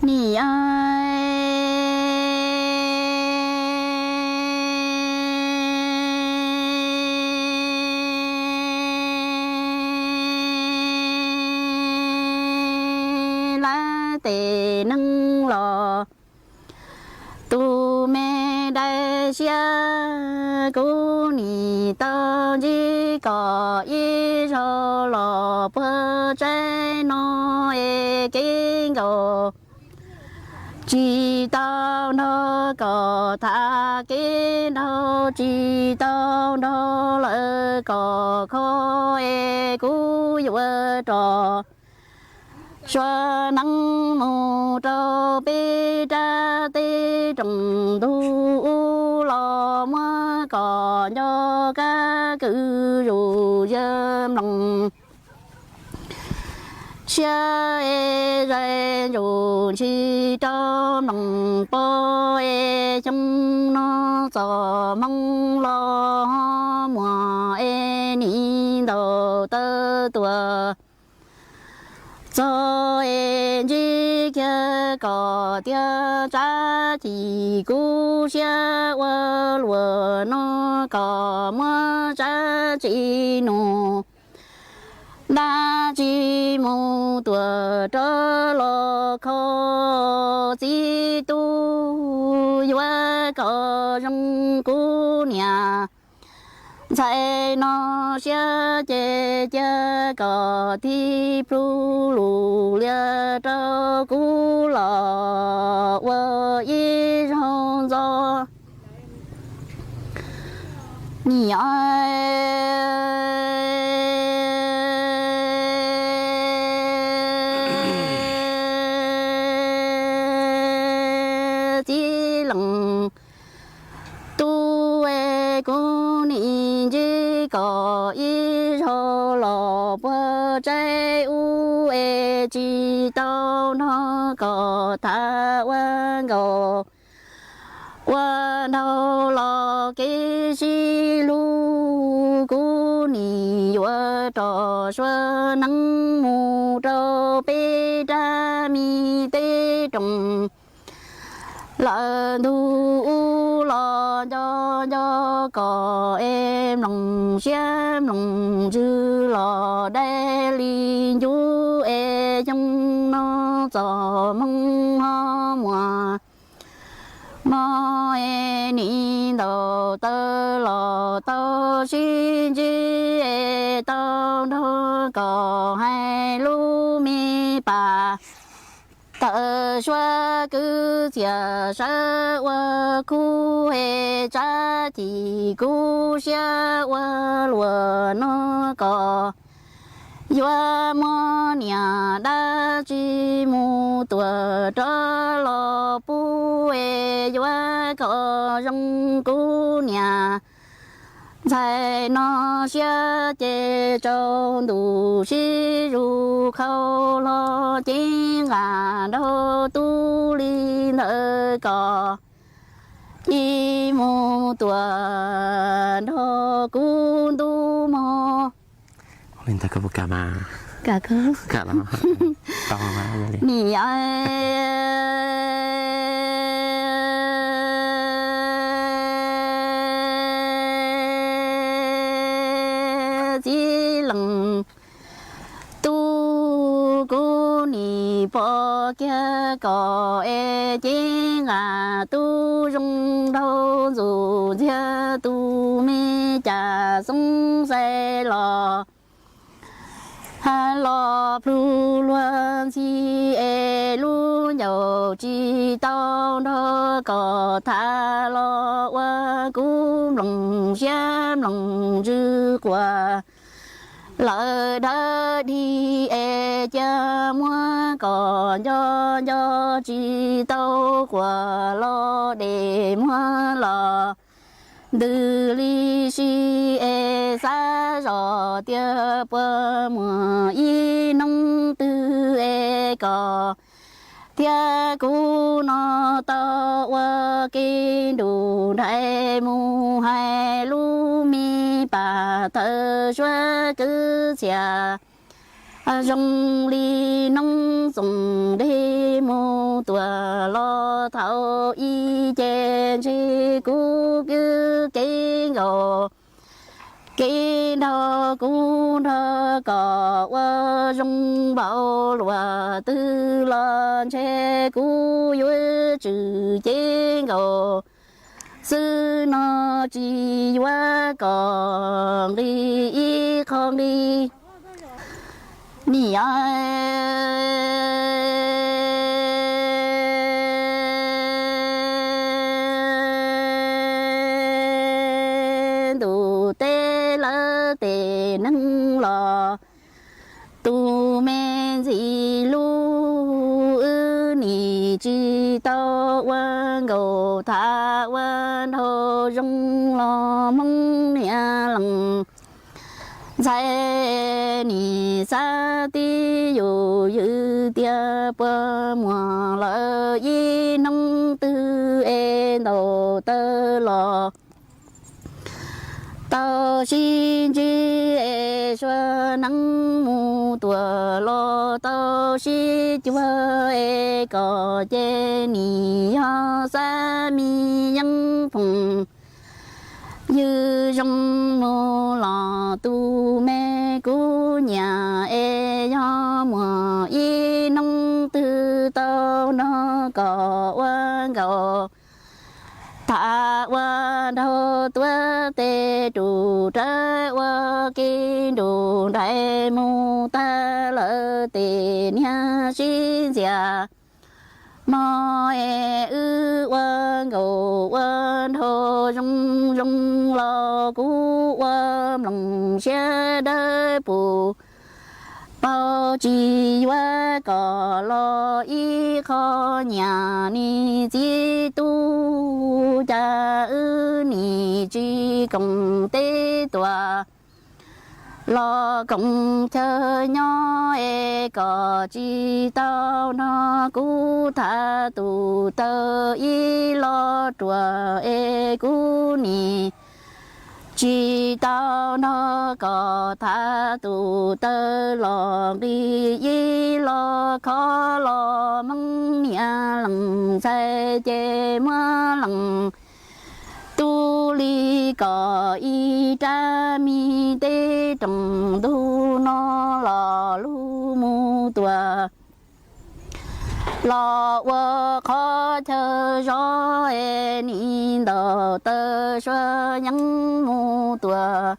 Nim lawv tes neeg los, tus me dai siab kuv nim tau ntsib kom ib zaug los puag tsaib no es kev nkaus tsis tau nrog kom tham, kev nrog tsis tau nrog lawv kom kho es kuv yuav rov suav neeb mus rau peb rab teb rooj ntug ub los muab kom nco kab kwv zus yawg mloog siab es zais ntsuj ntshis rau mloog pog es xyoo no txom hmoo los muag es nim ntaus taw tuaj txog es ntsib kiag kom tiag tsab chim kub siab ua luam no kom muab tsab tsi nus dab tsi mus tuam rov los kho txiv tub yuav kom zoo kuv niam ntxhais no siab ces cia kom thib plhu lus lias rau kuv los ua ib zaug ntxov. Nim txiv leej tub es kuv nim ntsib kom ib zaug los puag tsaib ub es tsis tau nrog kom tham ua nkaus ua nraug los kev sib hlub. Kuv nim yuav rov suav neeb mus rau peb rab me teb rooj lawm ntug ub los nco nco kom es mloog siab mloog ntsws los dai li ncuv es xyoo no txom hmoo ho muag mog es nim ntaus taw los tau sib ntsib es tau nrog kom hais lub me pas tawm suab kwv txiaj sawv ua khub es tsab chim kub siab ua luam no kom yuav muab niam dab tsi mus tuam rov los pub es yuav kom zoo kuv niam ntxhais no siab ces tsaus ntuj sib zus khau hlo cev nqa nraug tub li ntawd kom cia mus tuam nrog kuv ntuj mog. Nim txiv leej tub kuv nim pom kiag kom es cev nqa tub zoo nraug ntxuj ntxiag tus me cas xoob xais los ha los plhu luag ntxhi es lub ncauj tsis tau nrog kom tham los ua kuv mloog siab mloog ntsws quas lawm dawb dig es cia muab kom nco nco tsis tau quas los dej muag los ntws li si es xav zoj tias puas muaj ib hnub twg es kom thiab kuv no tau ua ke nrug nraim mus hais lub me pas tawm suab kwv txhiaj zoo li noob txoos dej mus mus tuaj los thaum ub ces ntshe kuv kwv kev nkaus, kev nrog kuv nrog koj ua zoo npaum luaj twg los ntshe kuv yuav tsum cev nkaus xwb no, tsis yuav kom nqis ib qho nqi. Nim ntuj teb lawv tes neeg los, tus me ntxim hlub wb nim tsis tau ua nkaus tham ua nrau zoo los Hmoob niam leej ntxhais nim xav tib yus ywg tias puas muaj lawm ib hnub twg es ntaus taw los tau sib ntsib es sua neeb mus tuaj los tau sib cuag es koj ces nim yog xav me yeeb phoom ywg zoo mus los tus me kuv nyiam es yog muaj ib hnub twg tau nrog koj ua nkaus tham ua nraug tuav tes rub rawv ua ke nruj nraim mus tag lawm tes niag sib ntxias mog es wb ua nkaus ua nraug zoo zoo los kuv ua mloog siab dawb pus paub tsis yuav kom los ib qho nyiam nim txiv tub cas wb nim tsis koom teb tuaj los koom chaw nyob es koj tsis tau nrog kuv tham tus taw ib lo ruam es kuv nim tsis tau nrog koj tham tus taw los nqis ib lo khov los Hmoob niam leej ntxhais ces muab leej tub li kom ib rab me teb rooj ntug no los lug mus tuaj los ua qhov chaw zov es nim ntaus taw sua yeeb mus tuaj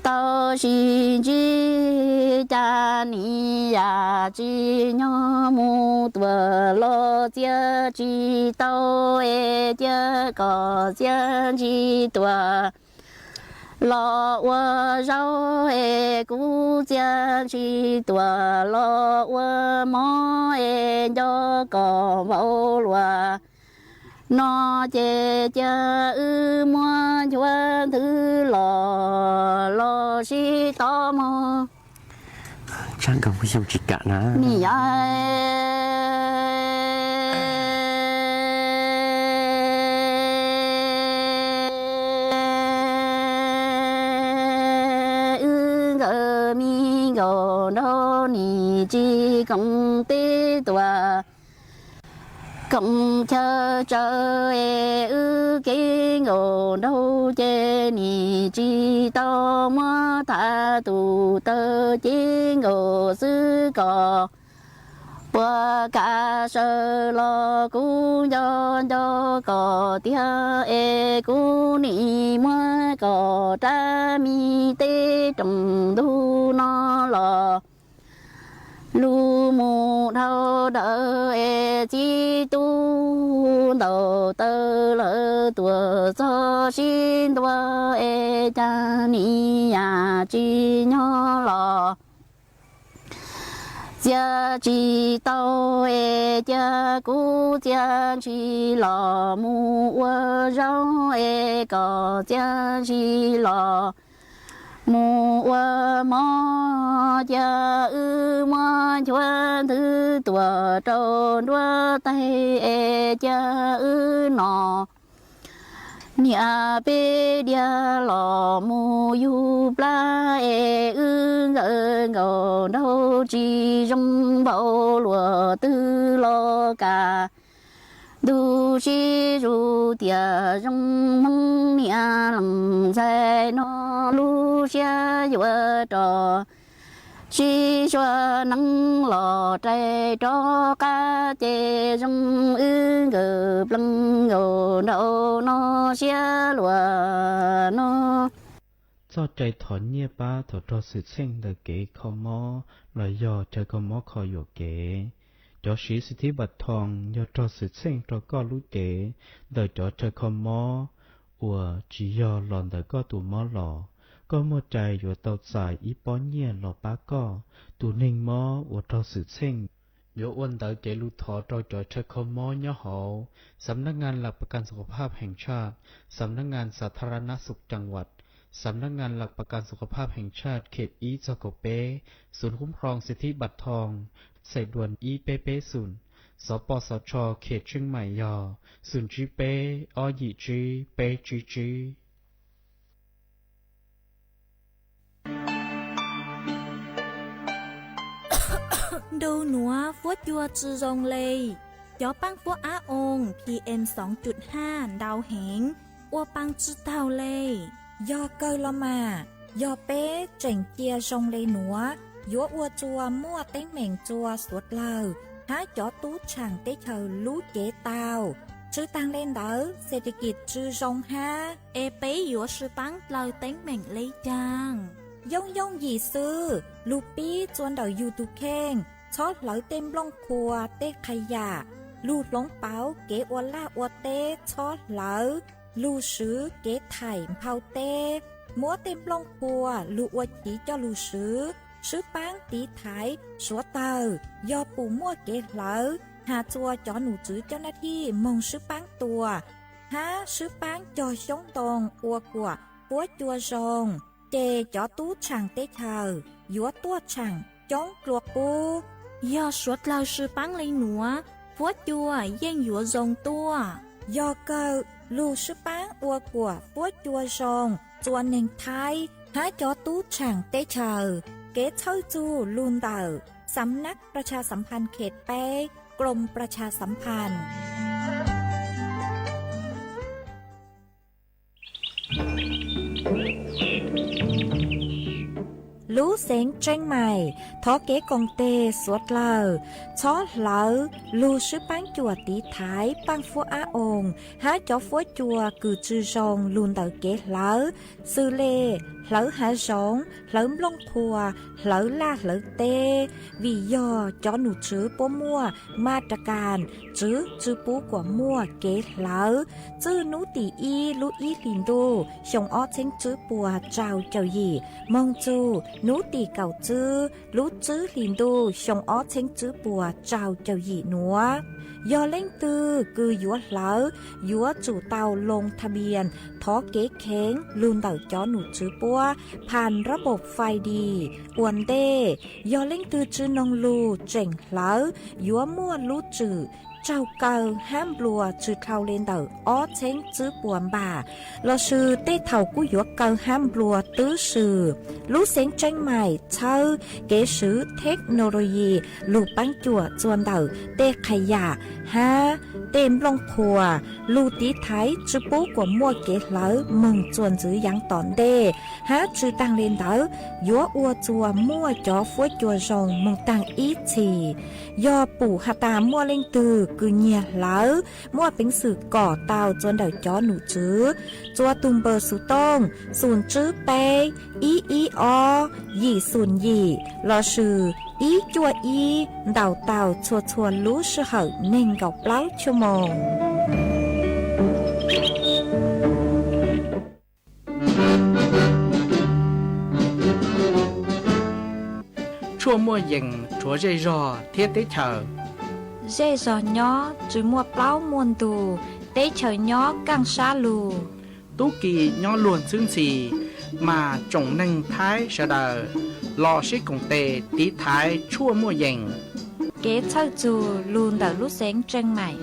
tau sib ntsib cas nim yam tsis nyob mus tuaj los txiaj tsis tau es cia kom txiaj ntsis tuaj los ua zaub es kuv txiaj ntsis tuaj los ua mov es nco kom vau luaj no ces cia wb muab nchuav nthwv los los sib tov mog. Nim yog wb nkawd me nkaus nraug nim tsis koom teb tuaj koom chaw tsawv es wb kev nkaus nraug ces nim tsis tau muab tham tus taw cev nkaus xwb kom puas kav sawv los kuv nco nco kom tiag es kuv nim muab kom rab me teb rooj ntug no los lug mus dhau dawm es txiv tub ntaus taw lawm tuaj txog sib ntua es cas nim yam tsis nyob los txiaj tsis tau es cia kuv txiaj ntsis los mus ua zaub es kom txiaj ntsis los mus ua mov cia wb muab nchuav nthwv tuaj rau nruab taig es cia wb no Niam peb diav los mus yug plab es wb nkawm nkaus nraug tsis zoo npaum luag twg los kam. Ntuj sib zus tias zoo hmoob niam leej ntxhais no lub siab yuav rog. Sib suav neeb los rais rov qab ces zoo wb nkawm plees nkaus nraug no siab luag no. Txoj cai thov nyiaj pab thaum raug xwm txheej ntawm kev kho mob los yog chaw kho mob kho yuam kev. Cov siv xim thib npam thoo yog raug xwm txheej rau koj lub cev ntawm cov chaw kho mob uas tsis yog los ntawm koj tus mob los. Koj muaj cai yuav tau txais ib pob nyiaj los pab koj tus neeg mob uas raug xwm txheej. Yuav ua ntawv cev lus thov rau cov chaw kho mob nyob hauv สำนักงานหลักประกันสุขภาพแห่งชาติ สำนักงานสาธารณสุขจังหวัด สำนักงานหลักประกันสุขภาพแห่งชาติ เขต ib จ เขต แปด ศูนย์คุ้มครองสิทธิบัตรทอง สายด่วน เอส แปด ศูนย์ สปสช เขตเชียงใหม่ ยอ ศูนย์ เจ็ด แปด สอง หนึ่ง เจ็ด แปด เจ็ด เจ็ด Ntu nuav fuab cua tsi zoo le, cov paab fuab ab oo PM soo cuj haj ntau heev, ua paa tsi taug le. Yog kawg los mas, yog peb tseem cia zoo le nuav, yuav ua rua muaj teeb meem rua suav dlawg hab cov tub tshaam teb chaws lub cev tau. Tsi taag le ntawd, เศรษฐกิจ tsi zoo hab, es peb yuav sib paab dlaws teeb meem le caag? Yooj yooj yim xwb, lug pib rua ntawm yug tug kheej, txhob hlawv tej nplooj qhuav tej qha yam, lug hloov pauv kev ua laj ua teb txhob hlawv, lug swv kev thaim nphau teb, muab tej nplooj qhuav lug ua chiv coj lug swv, sib paab tiv thaiv suav dlawg. Yog pum muaj kev hlawv, has rua cov num tswv coj nab thij moog sib paab tua hab sib paab cog xyoob ntoo ua kuam fuab cua zoo, ces cov tub tshaam teb chaws yuav tuaj tshaam coob dlua qub. Yog suav dlawg sib paab le nuav, fuab cua yeej yuav zoo tuaj. Yog kawg, lug sib paab ua kuam fuab cua zoo rua neeg Thaib hab cov tub tshaam teb chaws. Kev txhawj txug lug ntawm สำนักประชาสัมพันธ์เขตแปด กรมประชาสัมพันธ์ Lub xeev Tseeb Maim thov kev koom teg suav dlawg txhob hlawv, lug sib paab cuam tiv thaiv paaj fuab ab oo hab cov fuab cua kws tsi zoo lug ntawm kev hlawv, xws le hlawv hav zoov, hlawv nplooj qhuav, hlawv laj hlawv teb. Vim yog cov num tswv puab muaj มาตรการ tswv tsi pub kuas muaj kev hlawv. Txwj nub tim ib lub ib hlis ntuj xyoo ob txheeb tswb puas rau caum yim moog txug nub tim kaum tswb lub tswb hlis ntuj xyoo ob txheeb tswb puas rau caum yim nuav, yog leej twg kws yuav hlawv, yuav tsum tau loo tha npias thov kev kheev lug ntawm cov num tswv puab phas rab npauj fais dis ua ntej. Yog leej twg tsi noog lug tseem hlawv, yuav muaj lub tswm raug kaw hab nplua tsi dhau le ntawm ob txheeb tswb puas npam, lossis tej thaum kuj yuav kaw hab nplua twb swm. Lub xeev Tseeb Maim txhawb kev swv thej no lo yis lug paab cuam rua ntawm tej qha yam hab tej nplooj qhuas, lug tiv thaiv tsi pub kuas muaj kev hlawv moog rua ntxiv yaav tom ntej, hab tsi taag le ntawd yuav ua rua muaj cov fuab cua zoo moog taag ib txhis. Yog pum has tas muaj leej twg kws nyiag hlawv, muaj peev xwm kom tau rua ntawm cov num tswv rua tug npawb xov tooj xum tswb peb ib ib ob yim xum yim lossis ib cuaj ib, ntaus tau txhua txhua lub sij hawm neeg nkaum plaub chua moos. Tshuaj muaj yees rhuav zej zog thiab teb chaws. Zej zog nyob tsi muaj plaub muaj ntug, teb chaws nyob kaaj sab lug, tub ki nyob luag ntxhwb ntxhi, mas tsoom neeg Thaib sawv daws los sib koom tes tiv thaiv tshuaj muaj yees. Kev txhawj txug lug ntawm lub xeev Tseeb Maim.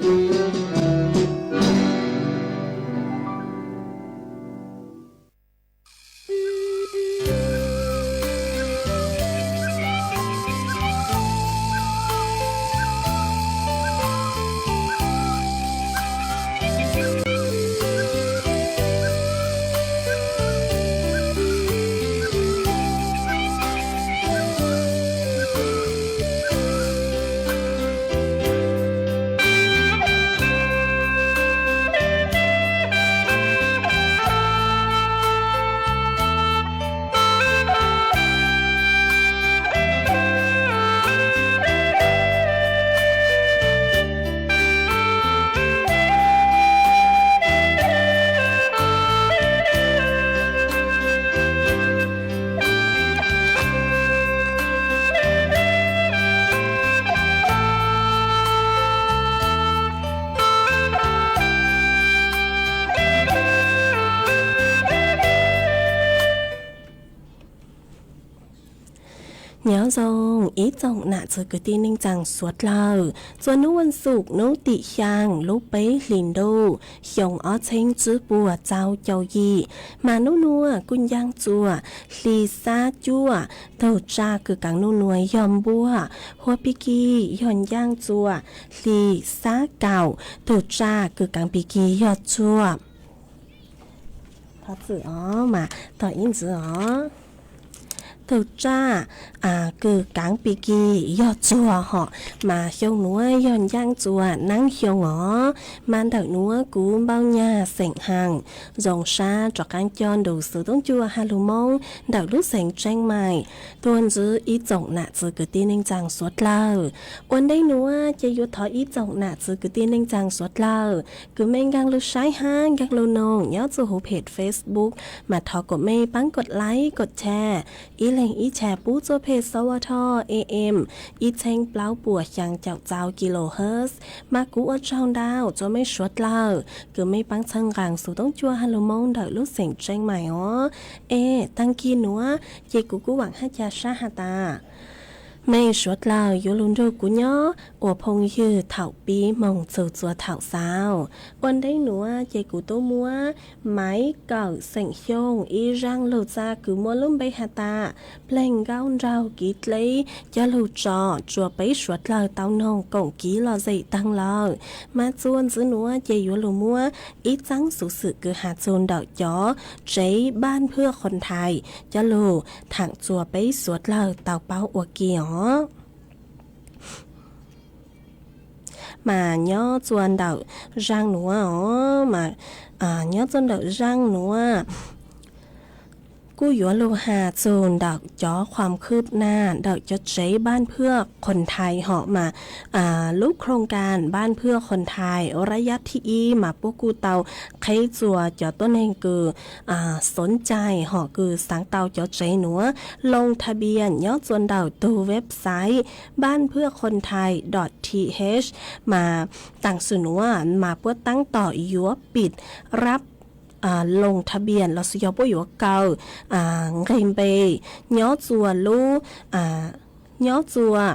Ib tsoom nam txiv kwv tij neej tsaa suav dlawg, txua nub vas xuv nub tim xyaa lub peb hlis ntuj xyoo ob txheeb tsib puas txaus caum yim, mas nub nuav kuj ncaaj txua hli xab cuaj, tug tsaa kws kaav nub nuav yog npuaj, huab pig kig yog ncaaj txua hli xab kaum, tug tsaa kws kaav pig kig yog txuag. Tog ib ntsis os, tug tsaa kws kaav pig kig yog txuag hom, mas xyoo nuav yog ncaaj txua naab xyoo os. Mas ntawm nuav kuv npauj nyag xeem haas zoo sab rov qaab coj ntu xuv toob cua has lug Moob ntawm lub xeev Tseeb Mais tuaj ntsib ib tsoom nam txiv kwv tij neej tsaa suav dlawg. Ua ntej nuav ces yuav thov ib tsoom nam txiv kwv tij neej tsaa suav dlawg kws mej nkaag lug saib hab nkaag lug noog nyob txug huv phem Facebook, mas thov kuas mej paab kov like kov share, ib leeg ib share pub txug phem xov a tho am ib txheeb plaub puas xyaa caum txaus kilohertz. Mas kuv ua tsaug ntau txug mej suav dlawg kws mej paab txhawb nqaa xuv toob cua has lug Moob ntawm lub xeem Tseeb Mais os. Es taag kig nuav ces kuv kuj vaam hab ca sab has tas mej suav dlawg yuav lug nrug kuv nyob ua phooj ywg thaum pib moog txug txua thaum xaus. Ua ntej nuav ces kuv tub muab Maiv Kawm xeem Xyooj ib zaaj lug txag kws muaj lub npe has tas Pleeg Nkaub Nraug Kiv Dleb coj lug tso tsua peb suav dlawg tau noog koom kiv lom zem taag lawm. Mas txua ntxiv nuav ces yuav lug muab ib txaab xuv xwm kws has txug ntawm cov tsev Ban Phwj Khon Thais coj lug thaam txua peb suav dlawg tau paub ua ke os. Mas nyob txua ntawm zaaj nuav os, mas nyob txua ntawm zaaj nuav kuj yuav lug has txug ntawm cov khuam khwb naj ntawm cov tsev Ban Phwj Khon Thais hom mas lub khoo kas Ban Phwj Khon Thais rab yab thib ib mas puab kuj tau qheb txua cov tuab neeg kws xoob cai hom kws xaav tau cov tsev nuav loo tha bias nyob txua ntawm tug website Ban Phwj Khon Thais dot th. Mas taam sim nuav mas puab taab tom yuav pim rab loo tha bias lossis yog puab yuav kaw nqeg npe nyob txua lub nyob txua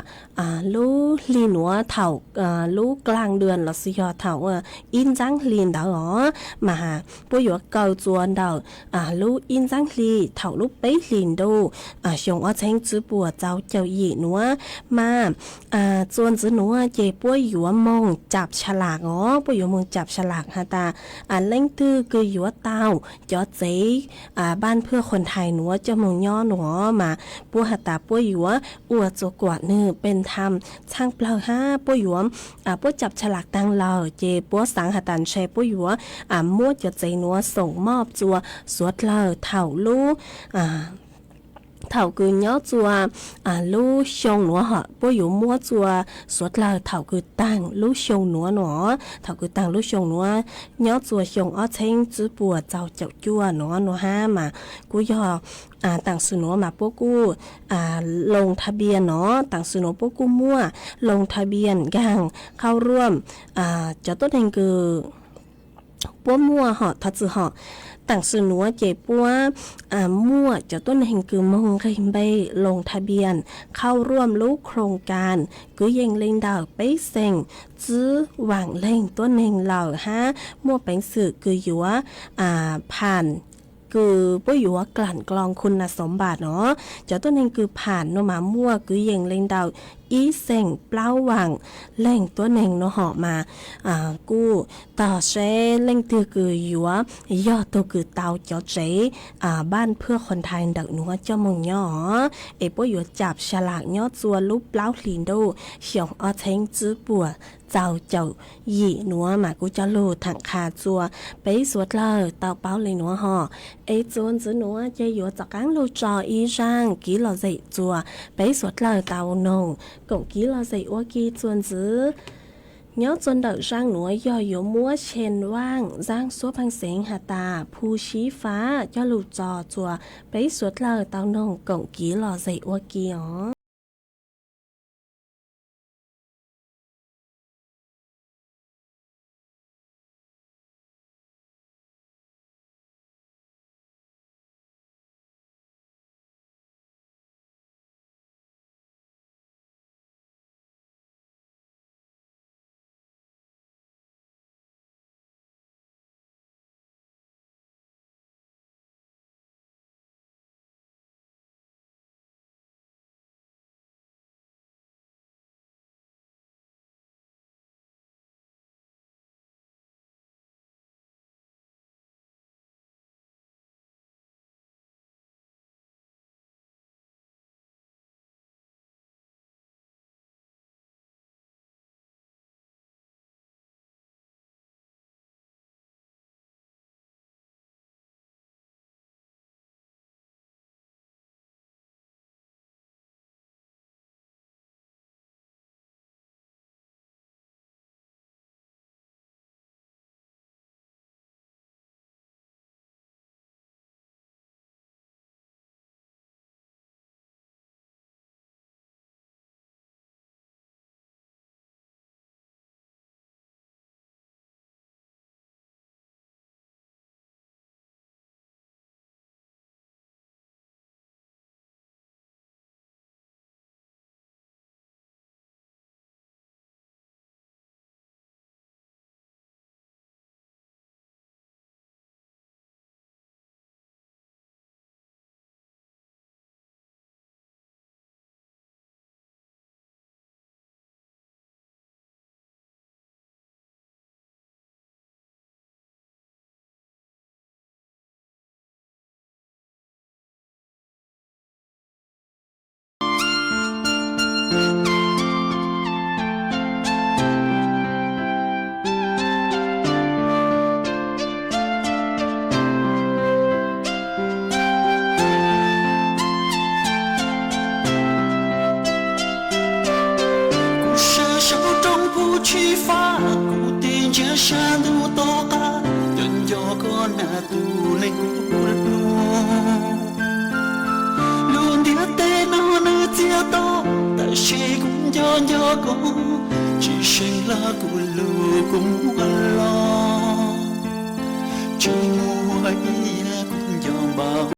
lub hli nuav thaum lub klaag dua lossis yog thaum ib ntxaab hli ntawd os. Mas puab yuav kaw txua ntawm lub ib ntxaab hli thaum lub peb hlis ntuj xyoo ob txheeb tsib puas txaus caum yim nuav. Mas txua ntxiv nuav ces puab yuav moog cab sa laj os, puab yuav moog cab sa laj has tas leej twg kws yuav tau cov tsev Ban Phwj Khon Thais nuav coj moog nyob nuav mas puab has tas puab yuav ua txua kuam nwg pes tham txhaaj plawg hab puab yuav puab cab sa laj taag lawm ces puab xaav has tas ntshe puab yuav muab cov tsev nuav xoom mob txua suav dlawg thaum lub thaum kws nyob txua lub xyoo nuav hom, puab yuav muab txua suav dlawg thaum kws taag lub xyoo nuav nuav, thaum kws taag lub xyoo nuav nyob txua xyoo ob txheeb tsib puas txaus caum cuaj nuav nuav hab mas kuj yog taam sim nuav mas puab kuj loo tha bias nuav, taam sim nuav puab kuj muaj loo tha bias nkaag khau ruam cov tuab neeg kws puab muaj hom thov txwm hom. Taam sim nuav ces puab muaj cov tuab neeg kws moog nqeg npe loo tha bias khau ruam lub khoo kas kwv yees le ntawm peb xeem tsib vaam leeg tuab neeg lawm hab muaj peev xwm kws yuav pham kws puab yuav klam kloos khun nas xoov npam os. Cov tuab neeg kws pham nuav mas muaj kwv yees le ntawm ib xeem plaub vaam leeg tuab neeg nuav hom mas kuj tog seb leej twg kws yuav yog tug kws tau cov tsev Ban Phwj Khon Thais ntawm nuav coj moog nyob os. Es puab yuav cab sa laj nyob txua lub plaub hlis ntuj xyoo ob txheeb tsib puas txaus caum yim nuav mas kuv coj lug thaam qha txua peb suav dlawg tau paub le nuav hom. Es txua ntxiv nuav ces yuav rov qaab lug tso ib zaaj kiv lom zem txua peb suav dlawg tau noog koom kiv lom zem ua ke txua ntxiv. Nyob txua ntawm zaaj nuav yog yuav muab xeem vaaj zaaj suab pheej xeev has tas Phu Sib Fab coj lug tso txua peb suav dlawg tau noog koom kiv lom zem ua ke os. Tias sab ntuj tom qab, nco nco koj na tus neeg kuv hlub. Lub ntiaj teb no nws txias to, tab sis kuv nco nco koj, tsis seem hlo kuv lub kua muag los, tsis muaj ib yam kuv nco npaum.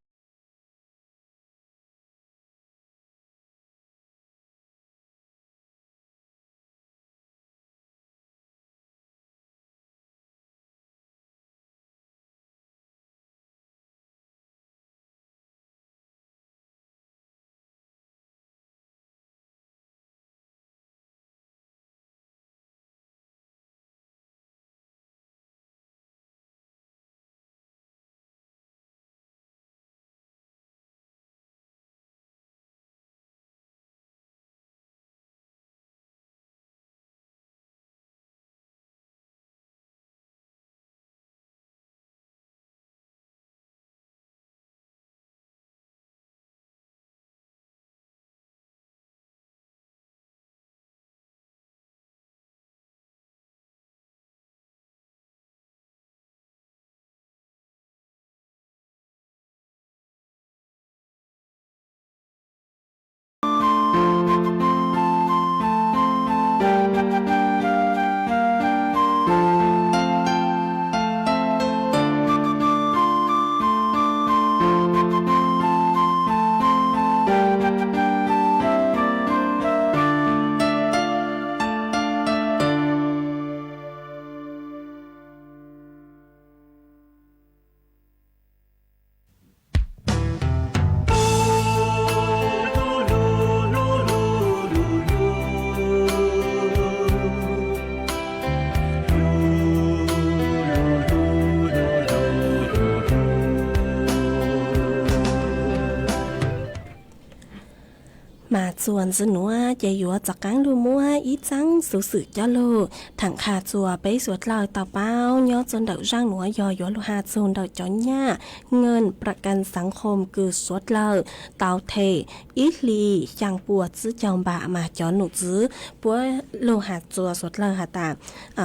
Mas txuas ntxiv nuav ces yuav rov qaab lug muab ib txaab xuv xwm coj lug tham qha txug peb suav dlawg tau paub nyob txug ntawm zaaj nuav yog yuav lug has txug ntawm cov nyaj เงินประกันสังคม kws suav dlawg tau them ib hlis xyaa pua tsib caug npam mas cov num txwv puab lug has txug suav dlawg has tas,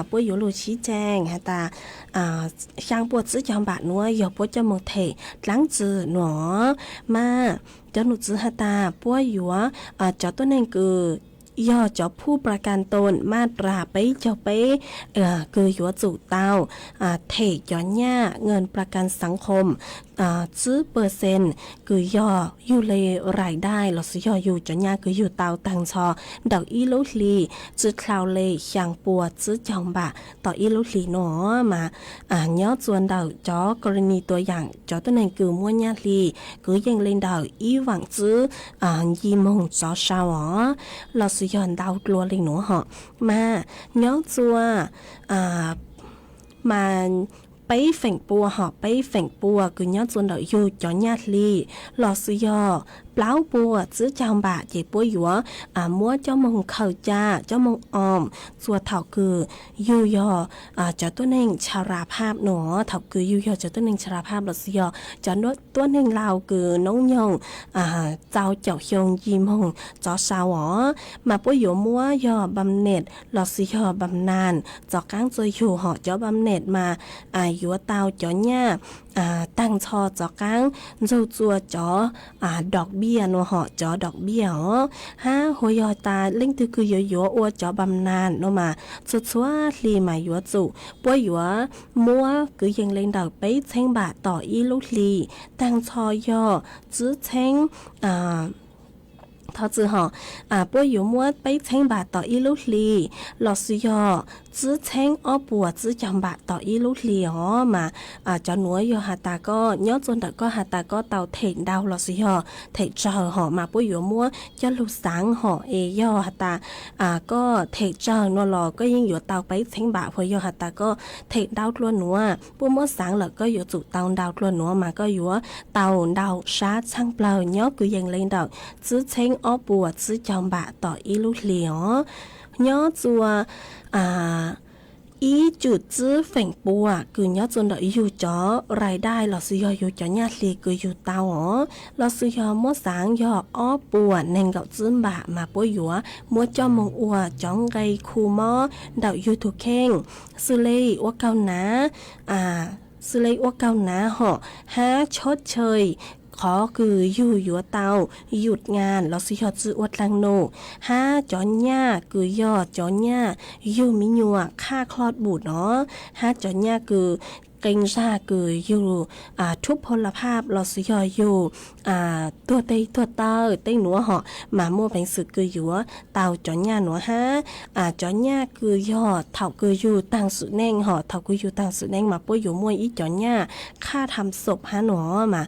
puab yuav lug sib caag has tas xyaa pua tsib caug npam nuav yog puab coj moog them dlaab tsi nuav. Mas cov num txwv has tas puab yuav, cov tuab neeg kws yog cov phuj ประกันตน ma ras peb caug peb kws yuav tsum tau them cov nyaj เงินประกันสังคม tsib percent kws yog yug le รายได้ lossis yog yug cov nyaj kws yug tau taag nrho ntawm ib lub hli tsi dlhau le xyaa pua tsib caug npam tom ib lub hli nuav mas nyob txug ntawm cov กรณีตัวอย่าง cov tuab neeg kws muab nyaj hli kwv yeej le ntawm ib vaam tsib nci moog tsov sau os, lossis yog ntau dlua le nuav hom. Mas nyob txug mas peb feem pua hom, peb feem pua kws nyob txug ntawm yug cov nyaj hli lossis yog plaub pua tsib caug npam ces puab yuav muab coj moog khaws ca, coj moog om txug thaum kws yug yog cov tuab neeg ชราภาพ nuav, thaum kws yug yog cov tuab neeg ชราภาพ lossis yog cov tuab neeg laug kws noob nyoog txaus caum xyoo nci moog tsov sau os, mas puab yuav muab yog บำเหน็จ lossis yog บำนาญ rov qaab txug yug hom. Cov บำเหน็จ mas yuav tau cov nyaj taag nrho rov qaab nrug txug cov ดอกเบี้ย nuav hom, cov ดอกเบี้ย os. Hab hu yog tas leej twg kws yuav yuav ua cov บำนาญ nuav mas txhua txhua hli mas yuav tsum puab yuav muab kwv yees le ntawm peb txheeb npam tom ib lub hli, taag nrho yog tsib txheeb, thov txwm hom, puab yuav muab peb txheeb npam tom ib lub hli lossis yog tsib txheeb ob puas tsib caug npam tom ib lub hli os. Mas cov nuav yog has tas koj nyob txug ntawm koj has tas koj tau them ntau lossis yog them tsawg hom mas puab yuav muab coj lug xaav hom. Es yog has tas koj them tsawg nuav los koj yeej yuav tau peb txheeb npam, hu yog has tas koj them ntau dlua nuav, puab muab xaav lawm koj yuav tsum tau ntau dlua nuav mas koj yuav tau ntau sab txheeb plawg nyob kwv yees le ntawm tsib txheeb ob puas tsib caug npam tom ib lub hli os. Nyob txug ib cum tsib feem pua kws nyob txua ntawm yug cov rais dai lossis yog yug cov nyaj hli kws yug tau os, lossis yog muab xaav yog ob puas neeg nkaum tsib npam mas puab yuav muab coj moog ua cov nqe khu mob ntawm yug tug kheej, xws le ua kaug nav, xws le ua kaug nav hom, hab tshab chaw qhov kws yug yuav tau yum ngas lossis yog tsi ua dlaag num, hab cov nyaj kws yog cov nyaj yug mi nyuam qhaj khloj bum no, hab cov nyaj kws qee zag kws yug rhuv phoo la phaj lossis yog yug tuag teg tuag taw tej nuav hom mas muaj peev xwm kws yuav tau cov nyaj nuav hab. Cov nyaj kws yog thaum kws yug taag sim neej hom, thaum kws yug taag sim neej mas puab yuav muaj ib cov nyaj qhaj tham xom hab nuav mas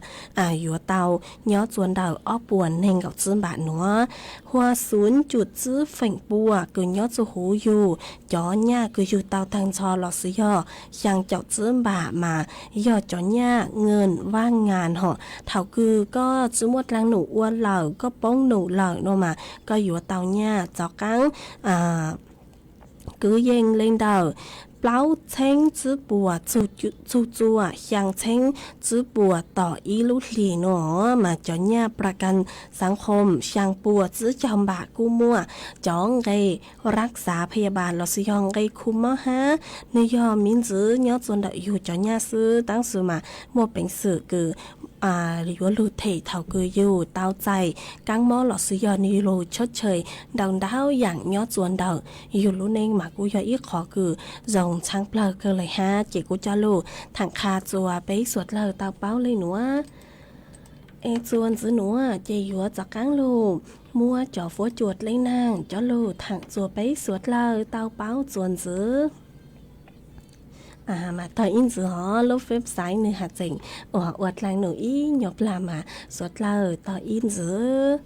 yuav tau nyob txua ntawm ob puas neeg nkaum tsib npam nuav. Hua xum cum tsib feem pua kws nyob txua huv yug cov nyaj kws yug tau taag nrho lossis yog xyaa caum tsib npam mas yog cov nyaj nqe vaaj ngas hom, thaum kws koj tsi muaj dlaag num ua lawm, koj poob num lawm no mas koj yuav tau nyaj rov qaab kwv yees le ntawm plaub txheeb tsib puas txug txua xyaa txheeb tsib puas tom ib lub hlis no mas cov nyaj pras kas xaav qhoo xyaa puas tsib caug npam kuj muaj cov nqe rab xav phaj yaj npam lossis yog nqe khu mob hab. Nwg yog miv ntxwv nyob txua ntawm yug cov nyaj xwb, tab sis mas muaj peev xwm kws yuav lug them thaum kws yug tau txais kaab mob lossis yog nwg lug tshab chaw ntau ntau yaam nyob txua ntawm yug lub neej mas kuj yog ib qhov kws zoo tshaav plawg kawg le hab. Ces kuv coj lug thaam qha txua peb suav dlawg tau paub le nuav. Es txua ntxiv nuav ces yuav rov qaab lug muab cov fuab cua dleb naag coj lug thaam txua peb suav dlawg tau paub txua ntxiv. Mas tog ib ntxiv hov, lub website nwg has tseem ua dlaag num ib nyuag plag mas suav dlawg tog ib ntxiv.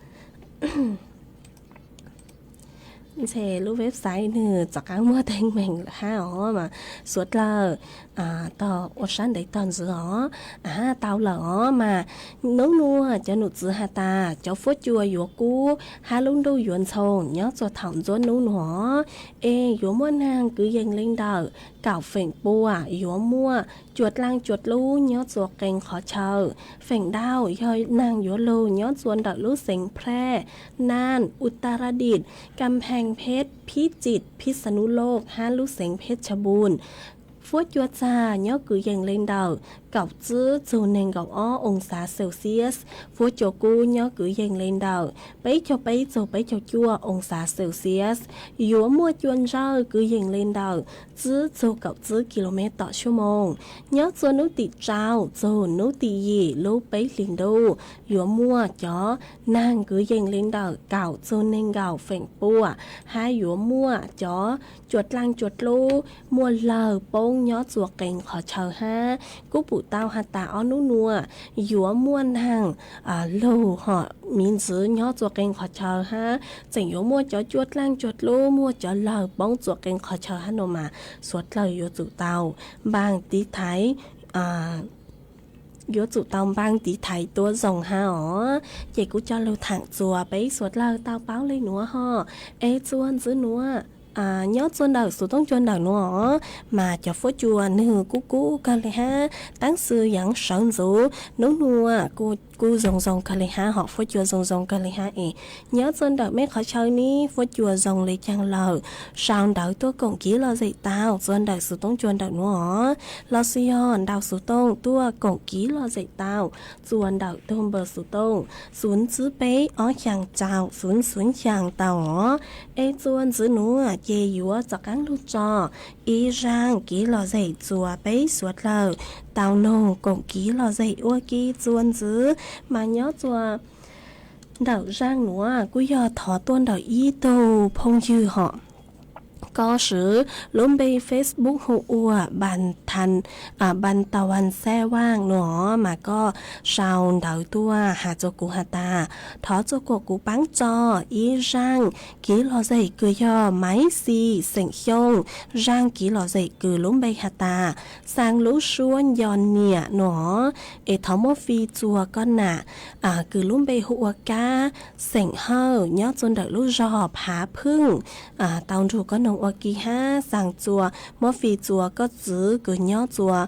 Ntshe lub website nwg rov qaab muab teeb meem lawm hab os, mas suav dlawg tog ua sab ntev tog ntxiv os. Tau lawm os, mas nub nuav cov num txwv has tas cov fuab cua yuav kub hab lub ntuj yuav ntxhoo nyob txua thaum ntxuav nub nuav, es yuav muaj naag kwv yees le ntawm kaum feem pua, yuav muaj cua dlaaj cua dlub nyob txua qee qhov chaw. Feem ntau yog naag yuav lug nyob txua ntawm lub xeev Phraj, Naj, Utaradit, Kampheej Pheb, Phib Tsim, Phib Xa Nub Loj hab lub xeev Pheb Tsha Npum. Fuab cua txag nyob kwv yees le ntawm kaum tsib txug neeg nkaum ob oo xav Celsius. Fuab cua kub nyob kwv yees le ntawm peb caug peb txug peb caug cuaj oo xav Celsius. Yuav muaj cua ntsawj kwv yees le ntawm tsib txug kaum tsib kilomev tom suab moos. Nyob txua nub tim rau txug nub tim yim lub peb hlis ntuj yuav muaj cov naag kwv yees le ntawm kaum txug neeg nkaum feem pua, hab yuav muaj cov cua dlaaj cua dlub muaj lawg poob nyob txua qee qhov chaw hab. Kuj pum tau has tas ob nub nuav yuav muaj naag lug hom miv ntxwv nyob txua qee qhov chaw hab, tseem yuav muaj cov cua dlaaj cua dlub muaj cov lawg poob txua qee qhov chaw hab no mas suav dlawg yuav tsum tau npaaj tiv thaiv, yuav tsum tau npaaj tiv thaiv tuab zoo hab os. Ces kuv coj lug thaam txua peb suav dlawg tau paub le nuav hov. Es txua ntxiv nuav, nyob txua ntawm xuv tooj cua ntawm nuav, mas cov fuab cua nwg kub kub kawg le hab, tab sis yaav sawv ntxuv nub nuav kuj zoo zoo kawg le hab hom, fuab cua zoo zoo kawg le hab es. Nyob txua ntawm mej qhov chaw neb fuab cua zoo le caag lawm, sau ntawv tuaj koom kiv lom zem tau txua ntawm xuv tooj cua ntawm nuav os, lossis yog ntaus xuv tooj tuaj koom kiv lom zem tau txua ntawm tug npawb xuv tooj xum tsib peb ob xyaa rau xum xum xyaa tau os. Es txua ntxiv nuav ces yuav rov qaab lug tso ib zaaj kiv lom zem txua peb suav dlawg tau noog koom kiv lom zem ua ke txua ntxiv. Mas nyob txua ntawm zaaj nuav kuj yog thov tuaj ntawm ib tug phooj ywg hom, koj swv lub npe Facebook hu ua Npan Tau Npan Xaj Vaaj nuav, mas koj sau ntawv tuaj has txua kuv has tas thov txua kuas kuv paab tso ib zaaj kiv lom zem kws yog Maiv Xis xeem Xyooj, zaaj kiv lom zem kws lub npe has tas Xaa Lub Suab Nco Niam nuav, es thov muab fij txua koj nam, kws lub npe hu ua Kab xeem Hawj nyob txua ntawm lub zog Phav Phwj, tau nrug koj noog ua ke hab xaa txuas, muab fim txuas koj txwv kws nyob txuas,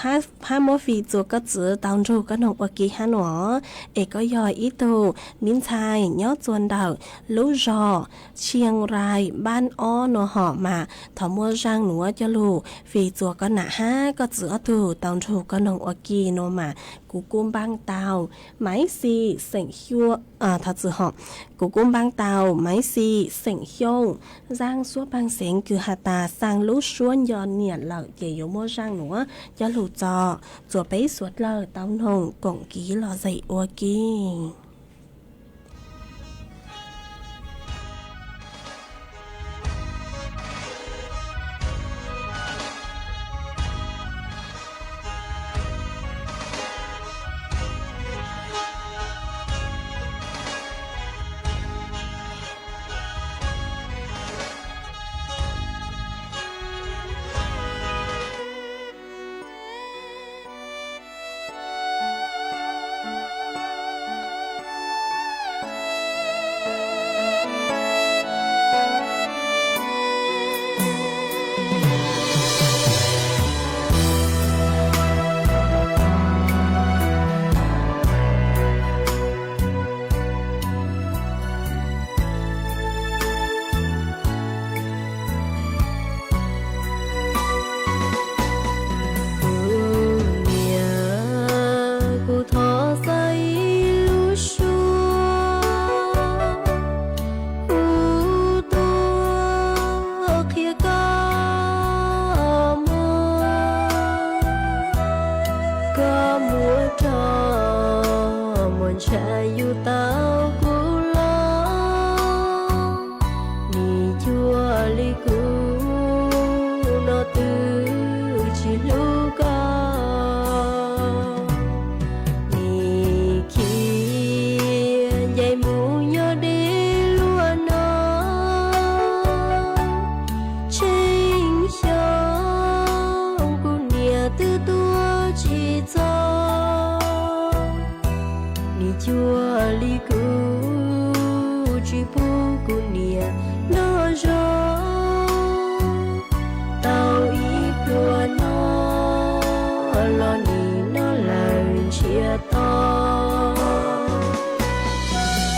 hab muab fim txuas koj txwv tau nrug koj noog ua ke hab nua. Es koj yog ib tug miv ntxhais nyob txuas ntawm lub zog Chiang Rai npab ob nua hom mas thov muaj zaaj nuav coj lug fim txuas koj nam hab koj txwv ob tug tau nrug koj noog ua ke nua mas kuv kuj npaab tau Maiv Xis xeem Xyoo, thov txim hom, kuv kuj npaab tau Maiv Xis xeem Xyooj, zaaj suab paag xeev kws has tas xaa lub suab nco niam lawm ces yuav muaj zaaj nuav coj lug txog txuas peb suav dlawg tau noog koom kiv lom zem ua ke. Kuv niam, kuv thov xaav ib lub suab, kuv tuaj qhia koj muag, koj muab rau muag ntshav yug tau kuv los. Nim cuag li kuv no twb tsis hlub koj. Nim khiav ncaim mus nyob deb luaj no, tsheej xyoo kuv niam twb tuaj tsis txog. Nim cuag li kuv tsis pub kuv niam noj zoo, tau ib pluag no los nim no lawm ntsiag to.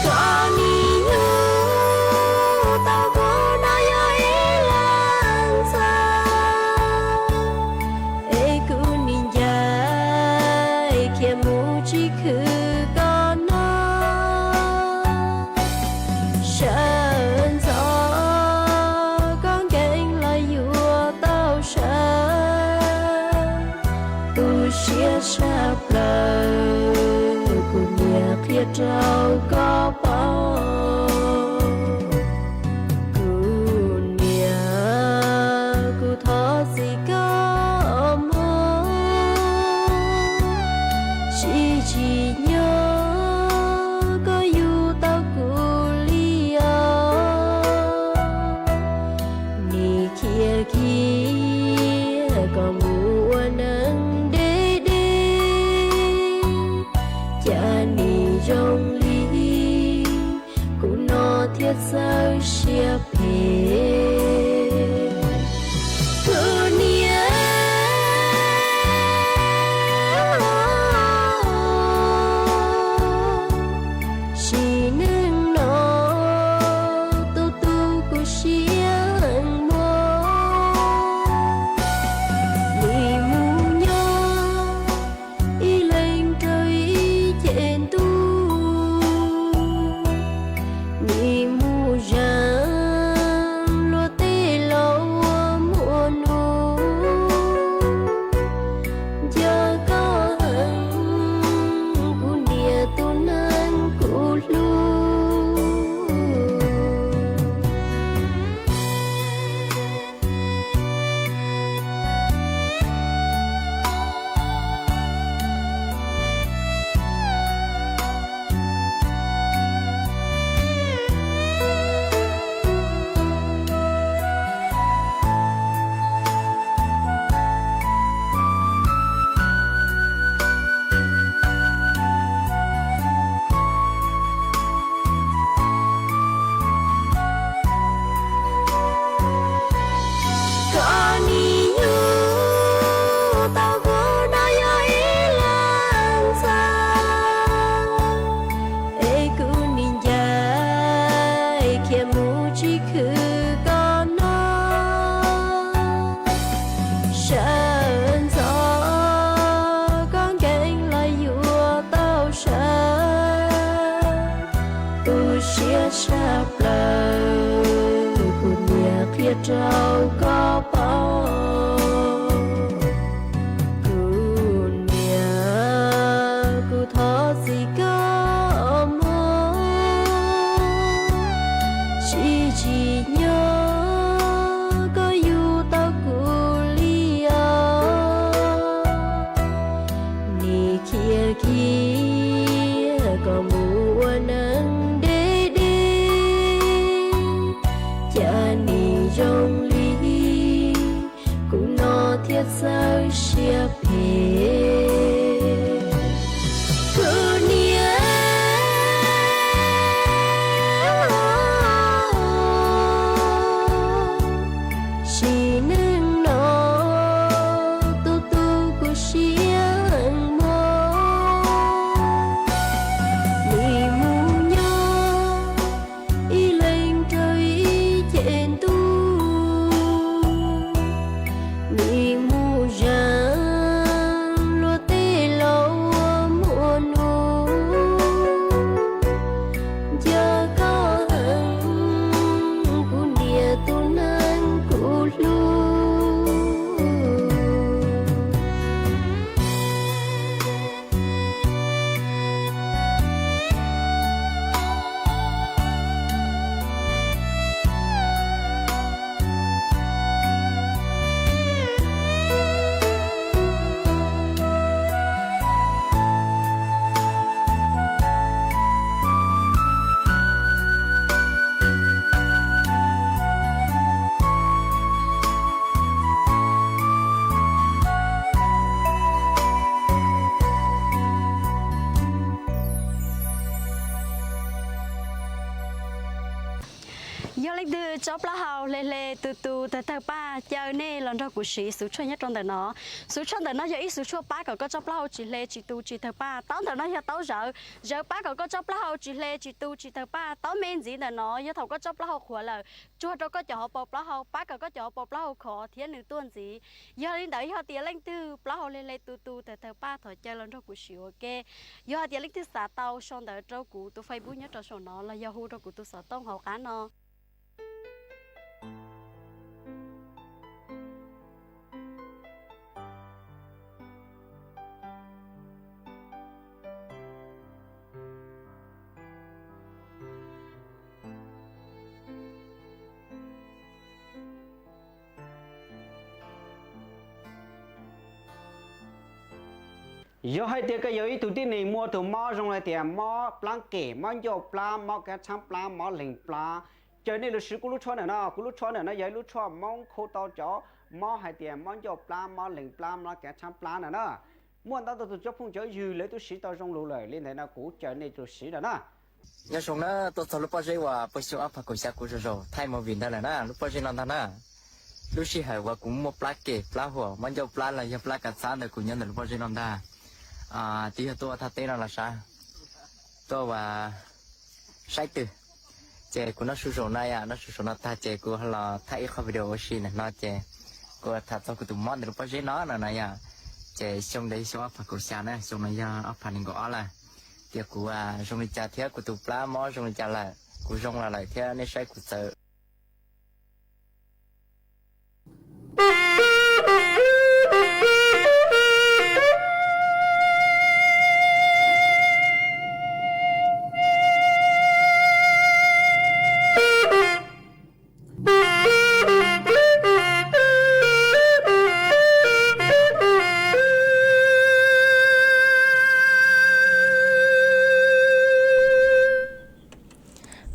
Koj nim yug tau kuv no yog ib leeg ntxawg, es kuv nim ncaim khiav mus tsis khwv koj no. Sawv ntxov koj nkees los yuav tau sawv, tu siab tshaj plaws kuv niam qhia rau koj paub. Kuv niam, kuv thov txim koj mog, tsis tsim nyog koj yug tau kuv li os. Nim khiav kiag koj mus ua neeg deb deb, cas nim zoo li kuv no thiaj txawj siab phem. Kuv niam, sim neej no tu tu kuv siab muag, rau koj paub. Kuv niam, kuv thov txim koj mog, tsis tsim nyog koj yug tau kuv li os. Nim khiav kiag koj mus ua neeg deb deb, cas nim zoo li kuv no thiaj txawv siab phem. Kuv niam, sim neej no tu tu kuv siab heev mog. Nim mus nyob ib leeg rau ib ce ntuj, nim mus zam luag tej laus ua muaj nus, nco koj heev kuv niam tus neeg kuv hlub. Yog leej twg tsob plaub hau hle hle tu tu tawg tawg paj, caw nej los nrog kuv siv xuv tshuaj nyob rau ntawm no. Xuv tshuaj ntawm no yog ib xuv tshuaj pab kom koj tsob plaub hau tsis hle tsis tu tsis tawg paj. Taub ntawm no yog taub zawv, zawv pab kom koj tsob plaub hau tsis hle tsis tu tsis tawg paj. Taub me ntxiv ntawm no yog thaum koj tsob plaub hau qhuav lawm, tsuag rau koj cov hauv paus plaub hau, pab kom koj cov hauv paus plaub hau khov thiab nws tuaj ntxiv. Yog li ntawd, yog tias leej twg plaub hau hle hle tu tu tawg tawg paj, thov caw los nrog kuv siv ua ke. Yog hais tias leej twg xav tau, sau ntawv rau kuv tus Facebook nyob rau saum no los yog hu rau kuv tus xov tooj hauv qab no. Yog hais tias koj yog ib tug tib neeg muaj tus mob zoo li tias mob plab kem, mob ncauj plab, mob kav tshaab plab, mob leeg plab, caw nej los siv kuv lub tshuaj ntawm no. Kuv lub tshuaj ntawm no yog ib lub tshuaj Moob khu tau cov mob hais tias mob ncauj plab, mob leeg plab, mob kav tshaab plab ntawm na. Muaj ntau tus cov phooj cov ywg lawv twb siv tau zoo lug lawm, li ntawd no kuv caw nej los siv ntawm na. Nyob zoo na, tuaj txog lub pob zeb uas pawg xyoo ob phav kaum xya kuv zaum zaum thaij movie ntawd lawm na, lub pob zeb no ntag na. Lub sij hawm uas kuv muaj plab kem plab huam mob ncauj plab los yog plab kav tshaab ntawd kuv nyob ntawm lub pob zeb no ntag. Twb yog tuaj ua thaj teb no los sav, tuaj ua saib twg. Ces kuv noj su zaum no, noj su zaum no tag ces kuv los thaij ib qho video ua si ntawm no ces kuv tham txog kuv tus mob ntawm lub pob zeb no no na yom. Ces xyoo ntawd xyoo ob phav kaum xya na, xyoo no yog ob phav nees nkaum ob lawm. Tias kuv zoo li cas thiab kuv tus plab mob zoo li cas lawm, kuv zoo los lawm thiab nej saib kuv txawv.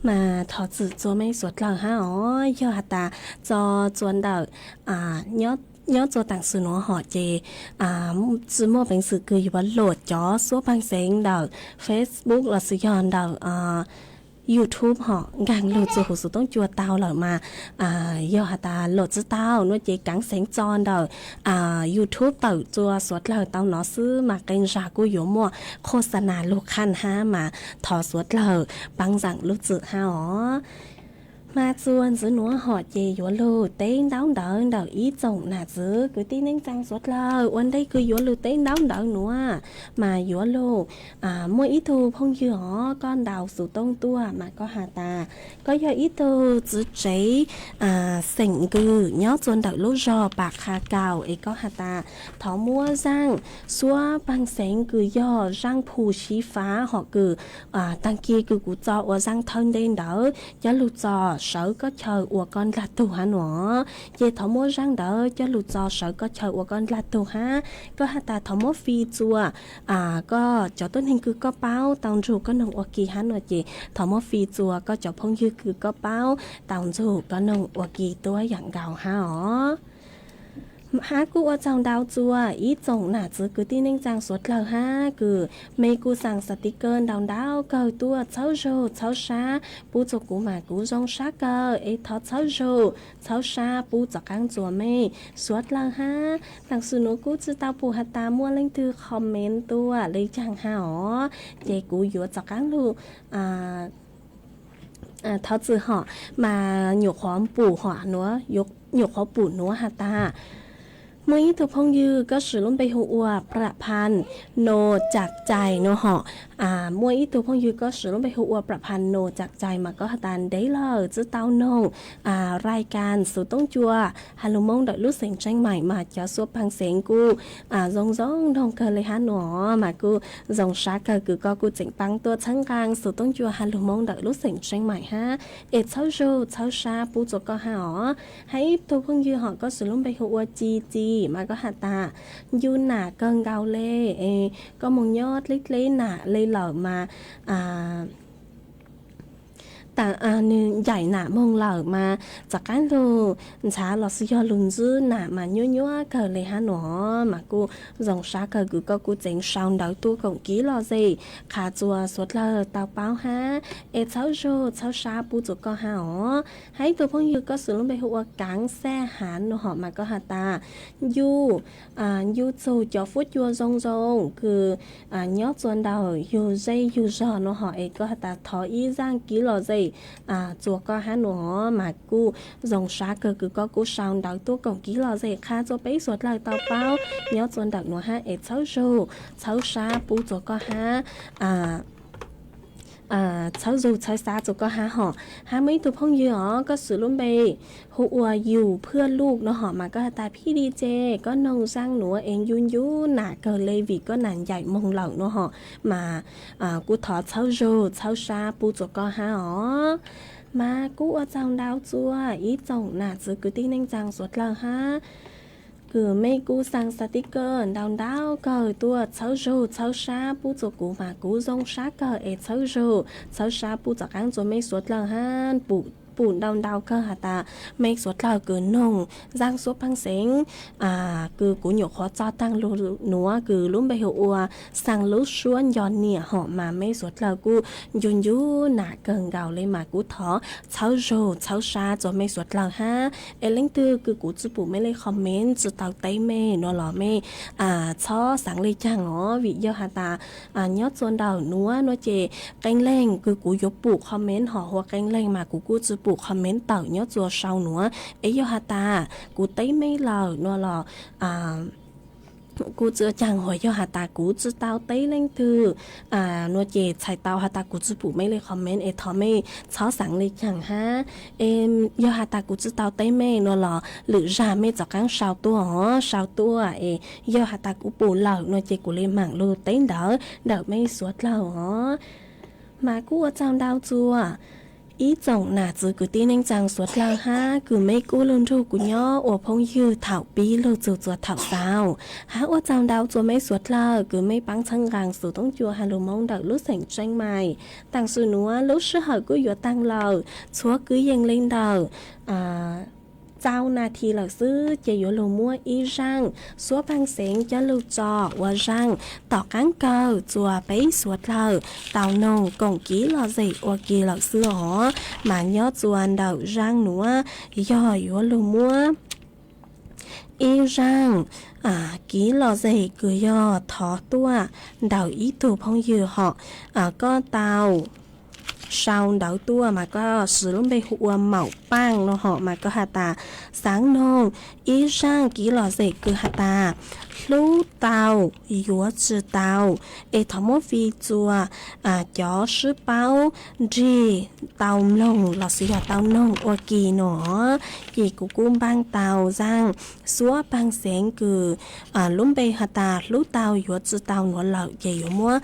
Mas thov txim txuas meej suav dlawg hab os, yog has tas tso txuas ntawm nyob txuas taam sim nuav hom ces tsi muaj peev xwm kws yuav luam cov suab pej xeem ntawm Facebook los sis yog ntawm YouTube hom. Nkaag lug txug huv xuv toob cua tau lawm mas yog has tas luam tsi tau nuav ces kaav xeev tso ntawm YouTube tawm txuas suav dlawg tau no xwb mas qee zag kuj yuav muaj qhuaj xa nas lug qhaj hab mas thov suav dlawg paab zaam lub txim hab os. Mas txuas ntxiv nuav hom ces yuav lug teb ntaub ntawv ntawm ib tsoom nam txwv kwv tij neej tsaa suav dlawg. Ua ntej kws yuav lug teb ntaub ntawv nuav, mas yuav lug muaj ib tug phooj ywg hov, koj ntaus xuv tooj tuaj mas koj has tas koj yog ib tug txwv tsev xeem Nkws nyob txuas ntawm lub zog Pam Qha Kaus es koj has tas thov muab zaaj suab paag xeev kws yog zaaj phu siv fav hom kws taag kig kws kuv tso ua zaaj thawj ntej ntawd coj lug tso sawv koj chaw ua koj ndlag tug hab nuav. Ces thov muab zaaj ntawd coj lug tso sawv koj chaw ua koj ndlag tug hab. Koj has tas thov muab fij txuas koj cov tuab neeg kws koj paub tau nrug koj noog ua ke hab nuav ces thov muab fij txuas koj cov phooj ywg kws koj paub tau nrug koj noog ua ke tuab yaam nkaus hab os. Hab kuj ua tsaug ntau txuas ib tsoom nam txwv kwv tij neej tsaa suav dlawg hab kws mej kuj xaa xas tiv kawg ntau ntau kawg tuaj, txhawb zug txhawb sab pub txuas kuv mas kuv zoo sab kawg es thov txhawb zug txhawb sab pub txuas qaab txuas mej suav dlawg hab. Taam sim nuav kuj tsi tau pum has tas muaj leej twg comment tuaj le caag hab os, ces kuv yuav txuas qaab lug thov txim hom, mas nyuam qhuav pum hom, nyuam qhuav pum nuav has tas muaj ib tug phooj ywg koj swm lub npe hu ua Pram Phas Nus Cam Cai nuav hom. Muaj ib tug phooj ywg koj swm lub npe hu ua Pram Phas Nus Cam Cai mas koj has tas ntev lawm tsi tau noog rai kas xuv toob cua has lug Moob ntawm lub xeem Tseeb Maim mas cov xuab paag xeev kuj zoo zoo noog kawg le hab nuav, mas kuj zoo sab kawg kws koj kuj tseem paab tuaj txhawb nqaa xuv toob cua has lug Moob ntawm lub xeem Tseeb Maim hab, es txhawb zug txhawb sab pub txuas koj hab os. Hab ib tug phooj ywg hom koj swm lub npe hu ua Ci Ci mas koj has tas ncu nam kawg nkaus le, es koj moog nyob dleb dleb nam le lawm mas tas nwg ncaim nam moog lawm mas txuas qaab lug ntxhav los xwb yog lug ntsib nam mas nyuaj nyuaj kawg le hab nuav, mas kuj zoo sab kawg kws koj kuj tseem sau ntawv tuaj koom kiv lom zem qha txuas suav dlawg tau paub hab, es txhawb zug txhawb sab pub txuas koj hab os. Hab ib tug phooj ywg koj swm lub npe hu ua Kaav Xaj Hav nuav hom mas koj has tas ncu ncu txug cov fuab cua zoo zoo kws nyob txuas ntawm yug zej yug zog nuav hom, es koj has tas thov ib zaaj kiv lom zem txuas koj hab nuav, mas kuj zoo sab kawg kws koj kuj sau ntawv tuaj koom kiv lom zem qha txuas peb suav dlawg tau paub nyob txuas ntawm nuav hab, es txhawb zug txhawb sab pub txuas koj hab. Txhawb zug txhawb sab txuas koj hab hom. Hab muaj ib tug phooj ywg os koj swm lub npe hu ua Yus Phwaj Luj nuav hom mas koj has tas phij di ces koj noog zaaj nuav es ncu ncu nam kawg le vim koj nam ncaim moog lawm nuav hom, mas kuj thov txhawb zug txhawb sab pub txuas koj hab os. Mas kuj ua tsaug ntau txuas ib tsoom nam txwv kwv tij neej tsaa suav dlawg hab kws mej kuj xaa xas tiv kawg ntau ntau kawg tuaj, txhawb zug txhawb sab pub txuas kuv mas kuv zoo sab kawg, es txhawb zug txhawb sab pub txuas qaab txuas mej suav dlawg hab. Pum ntau ntau kawg has tas mej suav dlawg kws noog zaaj xuab paag xeev kws kuv nyuam qhuav tso taag lug nuav kws lub npe hu ua Xaa Lub Suab Nco Niam hom mas mej suav dlawg kuj ncu ncu nam kawg nkaus le mas kuv thov txhawb zug txhawb sab txuas mej suav dlawg hab. Es leej twg kws kuv tsi pum mej le comment tsi tau teb mej nuav los mej txhob xaav le caag os, vim yog has tas nyob txuas ntawm nuav nuav ces qee leeg kws kuv yuav pum comment hom hua qee leeg mas kuv kuj tsi pum comment tawm nyob txuas sau nuav. Es yog has tas kuv teb mej lawm nuav los kuj tsi caag, hua yog has tas kuv tsi tau teb leej twg nuav ces txhais tau has tas kuv tsi pum mej le comment es thov mej txhob xaav le caag hab. Es yog has tas kuv tsi tau teb mej nuav los lwm zag mej txuas qaab sau tuaj os, sau tuaj es yog has tas kuv pum lawm nuav ces kuv le maam lug teb ntawv ntawm mej suav dlawg os. Mas kuj ua tsaug ntau txuas ib tsoom nam txwv kwv tij neej tsaa suav dlawg hab kws mej kuj lug nrug kuv nyob ua phooj ywg thaum pib lug txug txuas thaum xaus. Hab ua tsaug ntau txuas mej suav dlawg kws mej paab txhawb nqaa xuv toob cua has lug Moob ntawm lub xeem Tseeb Maim. Taam sim nuav lub sij hawm kuj yuav taag lawm, txhua kwv yees le ntawm rau nas this lawm xwb ces yuav lug muab ib zaaj xuab paag xeev coj lug tso ua zaaj tom qaab kawg txuas peb suav dlawg tau noog koom kiv lom zem ua ke lawm xwb os. Mas nyob txuas ntawm zaaj nuav yog yuav lug muab ib zaaj kiv lom zem kws yog thov tuaj ntawm ib tug phooj ywg hom, koj tau sau ntawv tuaj mas koj siv lub npe hu ua Maum Paaj no hos mas koj has tas xaav noog ib zaaj kiv lom zem kws has tas hlub tau yuav tsi tau, es thov muab fij txuas cov swb paub nrig tau mloog lossis yog tau noog ua ke no. Ces kuv kuj npaaj tau zaaj xuab paag xeev kws lub npe has tas hlub tau yuav tsi tau nuav lawm ces yuav muab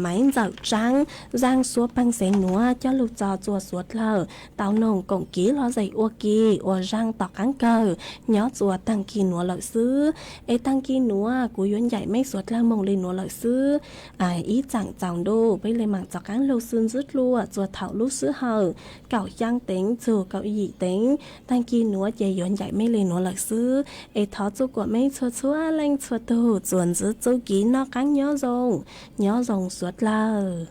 Maiv Ntxawm Tsaab zaaj xuab paag xeev nuav coj lug tso txuas suav dlawg tau noog koom kiv lom zem ua ke uas zaaj tom qaab kawg nyob txuas taag kis nuav lawm xwb. Es taag kis nuav kuv yuav ncaim mej suav dlawg moog le nuav lawm xwb. Ib txheej tsaus ntuj peb le maam rov qaab lug xwb ntsib dlua txuas thaum lub sij hawm kaum xyaa teev txug kaum yim teev. Taag kis nuav ces yuav ncaim mej le nuav lawm xwb. Es thov txuj kuam mej txhua txhua leej txhua tug txuas ntsib txuj kev noj qaab nyob zoo, nyob zoo suav dlawg.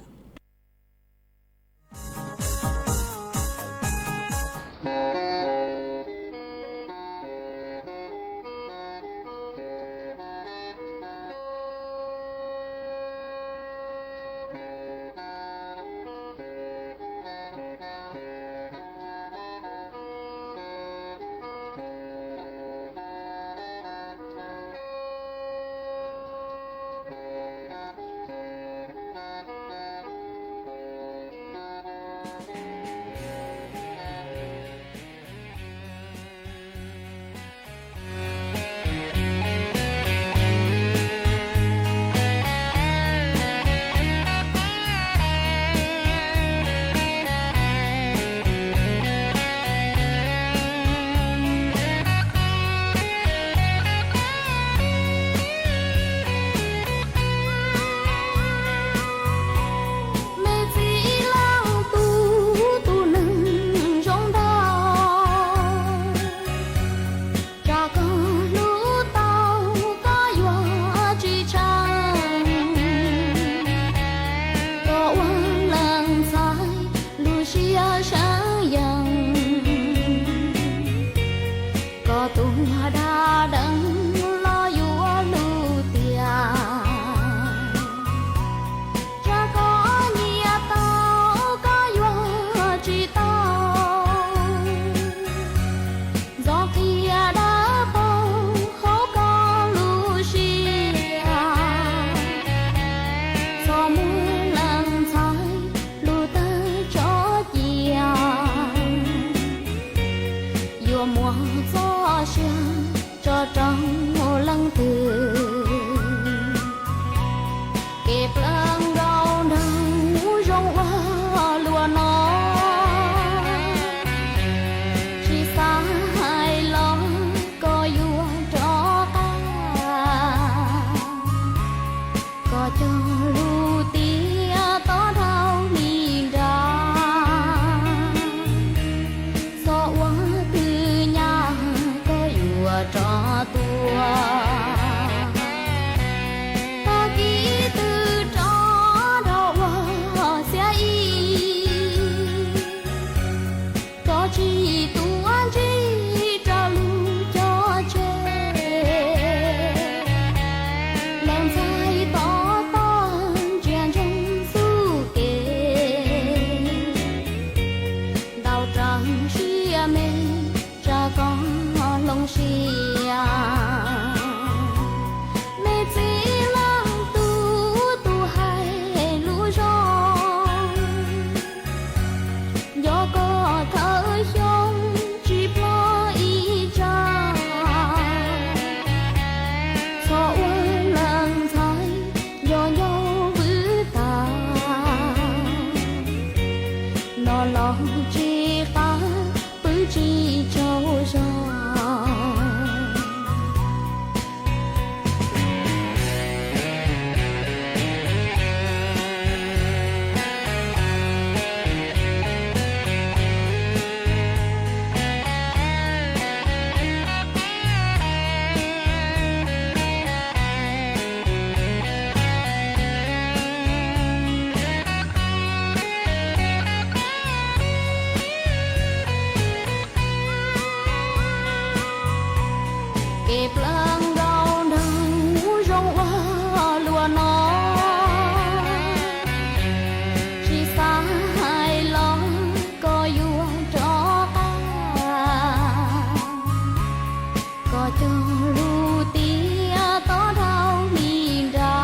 Mej txiv laug tub tug neeg zoo ntau, tsam koj hlub tau koj yuav tsi tshaj, koj ua leej ntxhais lub siab seev yees, koj tug dab deev los yuav lug tiag, tsam koj nyiam tau koj yuav tsi tau, ntxov qhia dawb paug hauv koj lub siab, txhob muab leej ntxhais lub tawg tso cia, yuav muaj txoj sia tso rau leej twg. Kev plaub nkaus nraug zoo ua luaj no, tsis xav hais los koj yuav rov qab, koj cog lub tiab tob dhau li nrag, txhob ua twv nyab koj yuav rov tuaj, tag kis twb rov dhau ua xiab ib, koj tsis tuav ntsig rau lub coj tseg, leej ntxhais tob tob ntsia ntsoov xub kev, ntau rau siab me tsam koj hloov siab. Mej txiv laug tub tug hais lub zoo, nco koj thawj xyoo tsis ploj ib tsag, txhob ua leej ntxhais nco ncauj vwm tas, no los tsis qab pw tsis tsaug zog. Kev plaub nkaus nraug zoo ua luaj no, tsis xav hais Cog lus tias tob dhau hli nra,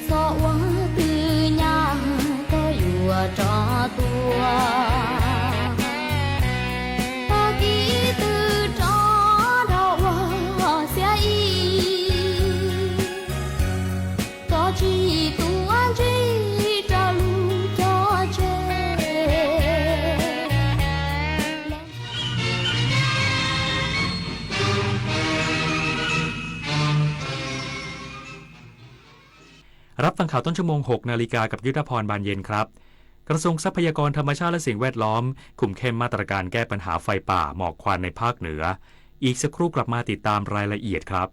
xyov ua twg nyab koj yuav rov tuaj. Tag kis twg rov dhau ua xiab ib, koj tsis tuav ntsis rau lub cog tseg.รับฟังข่าวต้นชั่วโมง หกนาฬิกา กับยุทธพร บานเย็นครับ กระทรวงทรัพยากรธรรมชาติและสิ่งแวดล้อม คุมเข้มมาตรการแก้ปัญหาไฟป่าหมอกควันในภาคเหนือ อีกสักครู่กลับมาติดตามรายละเอียดครับ